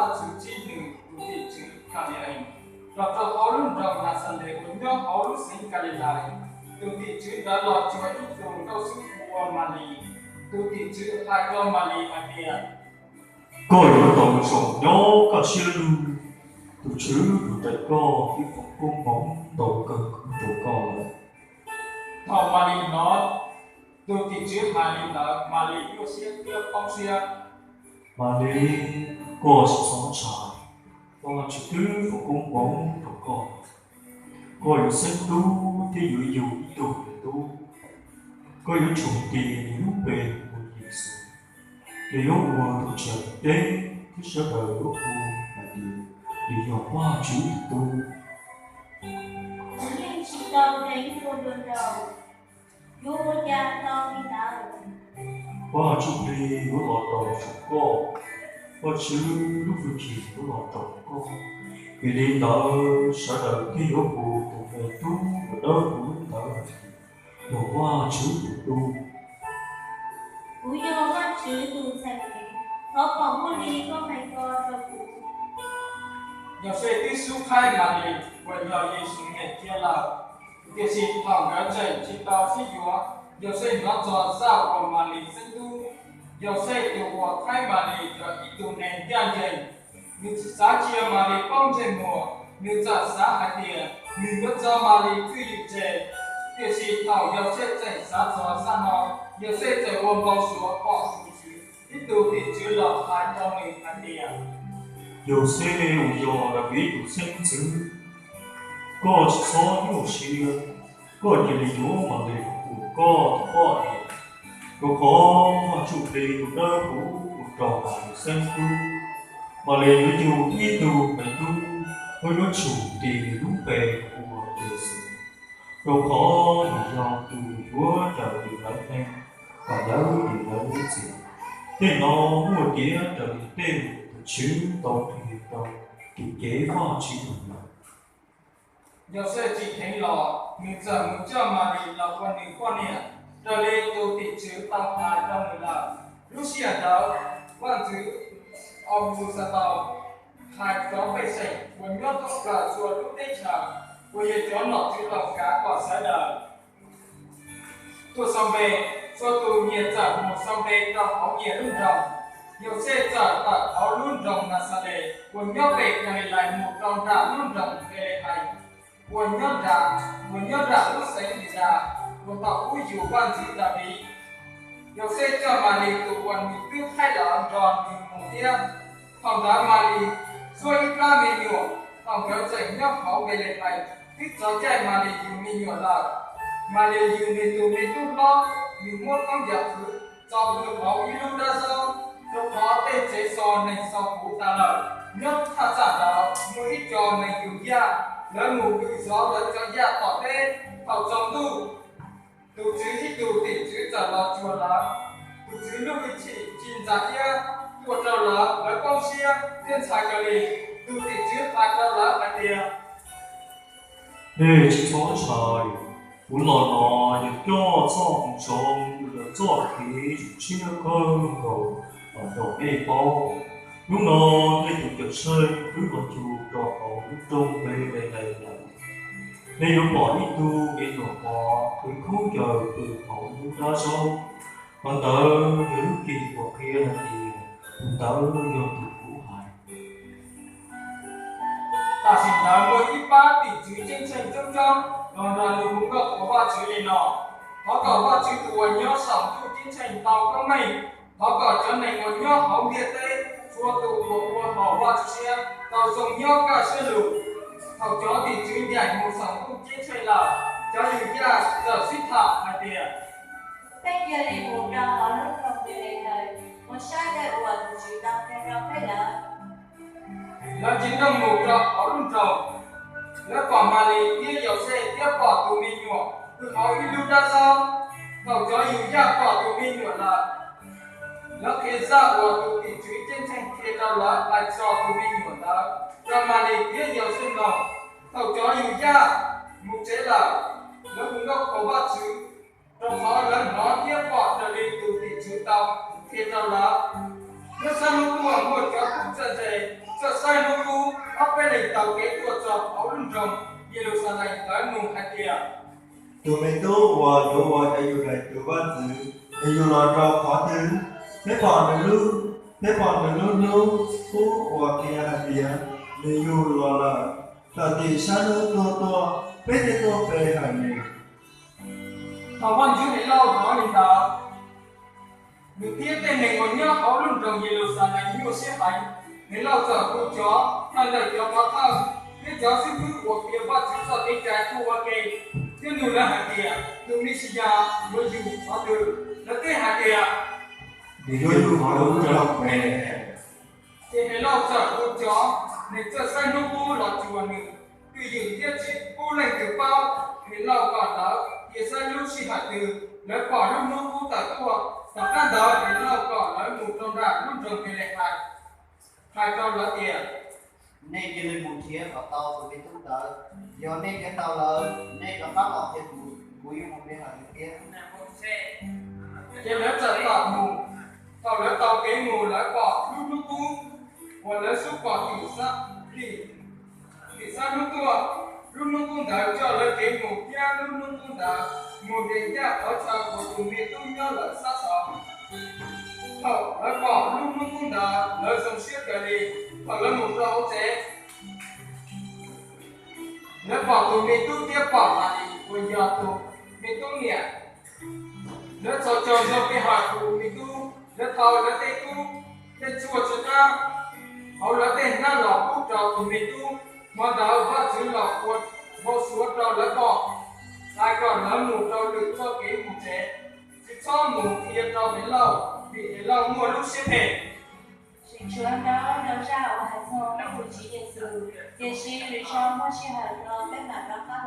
Vajtswv txib nws tus tim tswv Kalilais los rau hauv lub nroog Naxales uas nyob hauv lub xeev Kalilais. Tus tim tswv ntawd los cuag ib tug nkauj xwb hu ua Malis. Tus tim tswv hais rau Malis hais tias, koj yuav tau zoo nyob kaj siab lug, tus Tswv tus daim koj twb foom koob hmoov ntau kawg rau koj lawm. Thaum Malis hnov tus tim tswv hais li ntawd, Malis nyuaj siab thiab poob siab. Malis, koj tsis txhob ntshai, Vajtswv twb foom koob hmoov rau koj. Koj yuav xeeb tub thiab yuav yug ib tug me tub. Koj yuav tsum tis nws lub npe hu ua Yexus. Nws yuav ua tus tswv deb thiab sawv daws yuav hu hais tias nws yog Vajtswv tus Tub. Kuv yeej tsis tau hlev hu dua nraud, yuav ua cas tau li ntawd? Vajtswv Plig yuav los rau saum koj, Vajtswv lub hwj chim yuav los rau koj. Vim li ntawd sawv daws thiaj yuav hu tus me tub uas dawb huv ntawd hais tias yog Vajtswv tus Tub. Kuv yog Vajtswv tus ntxhais, thov pom muaj li koj hais ko rau kuv. Yauxej twb xub qhaib Malis uas yog Yexus niam cia lawm, tiam sis thaum nkawd tseem tsis tau sib yuav, Yauxej hnov txog zaj uas Malis xeeb tub. Yauxej tus uas qhaib Malis yog ib tug neeg ncaj ncees, nws tsis xav cia Malis poob ntsej muag, nws txawm xav hais tias nws yuav tso Malis twj ywm tseg. Tiam sis thaum Yauxej tseem xav txog zaj no, Yauxej txawm ua npau suav pom tus Tswv ib tug tim tswv los hais rau nws hais tias, Yauxej uas yog Daviv tus xeeb ntxwv, koj tsis txhob nyuaj siab, koj cia li yuav Malis ua koj tus poj niam, rau qhov Vajtswv Plig tus dawb huv ua rau Malis xeeb tub. Malis yuav yug ib tug me tub, koj yuav tsum tis nws lub npe hu ua Yexus, rau qhov nws yog tus yuav cawm tus ntawd neeg kom lawv dim lawv lub txim. Tej no muaj tiav raws li tej lus tus Tswv tau qhia rau tus cev Vajtswv lawm. Yauxej tsim dheev los, nws txawm mus coj Malis los ua nws poj niam, raws li tus tim tswv tau hais rau nws lawm. Lub sij hawm ntawd, vaj ntxwv Aunxuxataus hais cov pej xeem uas nyob thoob plaws txhua lub teb chaws uas yog cov nom tswv Loos kav kom sawv daws tuaj xaus npe. Txhua tus nyias txawm mus xaus npe rau hauv nyias lub nroog. Yauxej txawm tawm hauv lub nroog Naxales uas nyob pem Kalilais mus rau nram lub nroog Npelehees uas nyob nram, uas nyob nram lub xeev Yudas, uas thaum ub yug vaj ntxwv Daviv. Yauxej coj Malis tus uas nws twb qhaib lawm nrog nws mus thiab. Thaum ntawd Malis xuab ib plab me nyuam. Thaum nkawd tseem nyob hauv Npelehees, twb txog caij Malis yug me nyuam lawm. Malis yug nws tus me tub hlob, nws muab khaub ncaws qhwv txo pw hauv ib lub dab zaub, rau qhov tej tsev so neeg xo puv tas lawm. Nyob thaj tsam ntawd muaj ib co neeg yug yaj, lawv mus pw zov lawv cov yaj tom teb. Thaum tsaus ntuj, tus Tswv ib tug tim tswv txawm los cuag lawv. Tus Tswv lub hwj chim ci ntsa iab tuaj rau lawv, lawv poob siab thiab ntshai kawg li. Tus tim tswv hais rau lawv hais tias, nej tsis txhob ntshai, kuv los no yog coj txoj moo zoo uas yog txoj kev zoo siab kawg nkaus los rau nej paub. Hnub no nej tus Cawmseej twb los cuag rau hauv lub nroog Npelehees lawm. Nej yuav pom ib tug me nyuam mos qhwv khaub ncaws pw hauv lub dab zaub. Qhov ntawd yog lub cim uas qhia hais tias tus ntawd yog tus kuv hais. Tam sim ntawd muaj ib pab tim tswv ceeb tsheej coob coob los nrog nws hu nkauj qhuas Vajtswv li no: Thov kom Vajtswv tus uas nyob saum ntuj ceeb tsheej tau koob meej. Thov kom cov neeg uas nyob hauv ntiaj teb, txhua tus uas ua haum Vajtswv siab, tau zoo nyob kaj siab lug. Thaum cov tim tswv ncaim mus saum ntuj ceeb tsheej lawm, cov yug yaj txawm sib tham hais tias, peb cia li mus rau hauv lub nroog Npelehees mus saib tej uas tus Tswv tau qhia rau peb lawm. Lawv nce nrooj mus rau hauv lub nroog, lawv pom Malis thiab Yauxej thiab pom tus me nyuam pw hauv ib lub dab zaub. Thaum cov yug yaj pom tus me nyuam lawm, lawv qhia zaj uas tus tim tswv ceeb tsheej qhia rau lawv hais txog tus me nyuam ntawd rau Malis thiab Yauxej mloog. Thaum cov yug yaj mus tsev lawm, lawv hu nkauj qhuas Vajtswv, rau qhov lawv hnov thiab pom raws li tus tim tswv tau qhia rau lawv. Nyob sab hnub tuaj muaj cov tub txawj ntse txawj saib hnub qub ob peb leeg taug kev tuaj txog hauv lub nroog Yeluxalees, lawv nug hais tias, Tus me tub uas yuav ua cov Yudais tus vaj ntxwv nws yug los rau qhov twg? Peb pom nws lub, peb pom nws lub hnub qub uas qhia hais tias nws yug los lawm. Tawm tim sab hnub tuaj tuaj, peb thiaj tuaj pe hawm nws. Thaum Vaj Ntxwv Helauj hnov li ntawd, nws thiab tej neeg uas nyob hauv lub nroog Yeluxalees nyuaj siab heev. Helauj txawm hu cov thawj ntawm cov pov thawj thiab cov xib hwb uas qhia Vajtswv txoj kev cai tuaj ua ke, thiab nug lawv hais tias, Tus Mexiyas yuav yug qhov twg? Lawv teb hais tias, Nws yuav yug hauv lub nroog Npetlehees. Ces Helauj txawm hu cov neeg txawj saib hnub qub los cuag nws twj ywm thiab tsis pub leej twg paub. Helauj kom lawv cia saib lub sij hawm twg lawv pom lub hnub qub tawm tuaj. Tom qab ntawd Helauj kom lawv mus rau nram lub nroog Npetlehees, hais rau lawv tias, Nej cia li mus nrhiav kom tau tus me tub ntawd. Yog nej nrhiav tau lawm, nej rov qab los qhia kuv, kuv yuav mus pe hawm nws thiab. Ces lawv txawm tawm mus. Thaum lawv taug kev mus, lawv pom lub hnub qub uas lawv xub pom tim, tim sab hnub tuaj. Lub hnub qub ntawd coj lawv kev mus, thiab lub hnub qub ntawd mus nres ncaj qhov chaw uas tus me tub nyob lawm sab saud. Thaum lawv pom lub hnub qub ntawd, lawv zoo siab kawg li. Thaum lawv mus rau hauv tsev, lawv pom tus me tub thiab pom Malis uas yog tus me tub niam. Lawv txhos caug zog pe hawm tus me tub. Lawv thau lawv tej kub, tej tshuaj tsw qab hauv lawv tej hnab los pub rau tus me tub. Hmo ntawd Vajtswv los ua npau suav rau lawv pom, hais kom lawv mus rau lwm txoj kev mus tsev, tsis txhob mus qhia rau Helauj, vim Helauj muaj lub siab phem. Tseem tshuav ntau zaj uas hais txog tus Tswv Yexus, tiam sis vim tsis muaj sij hawm no peb mam rov qab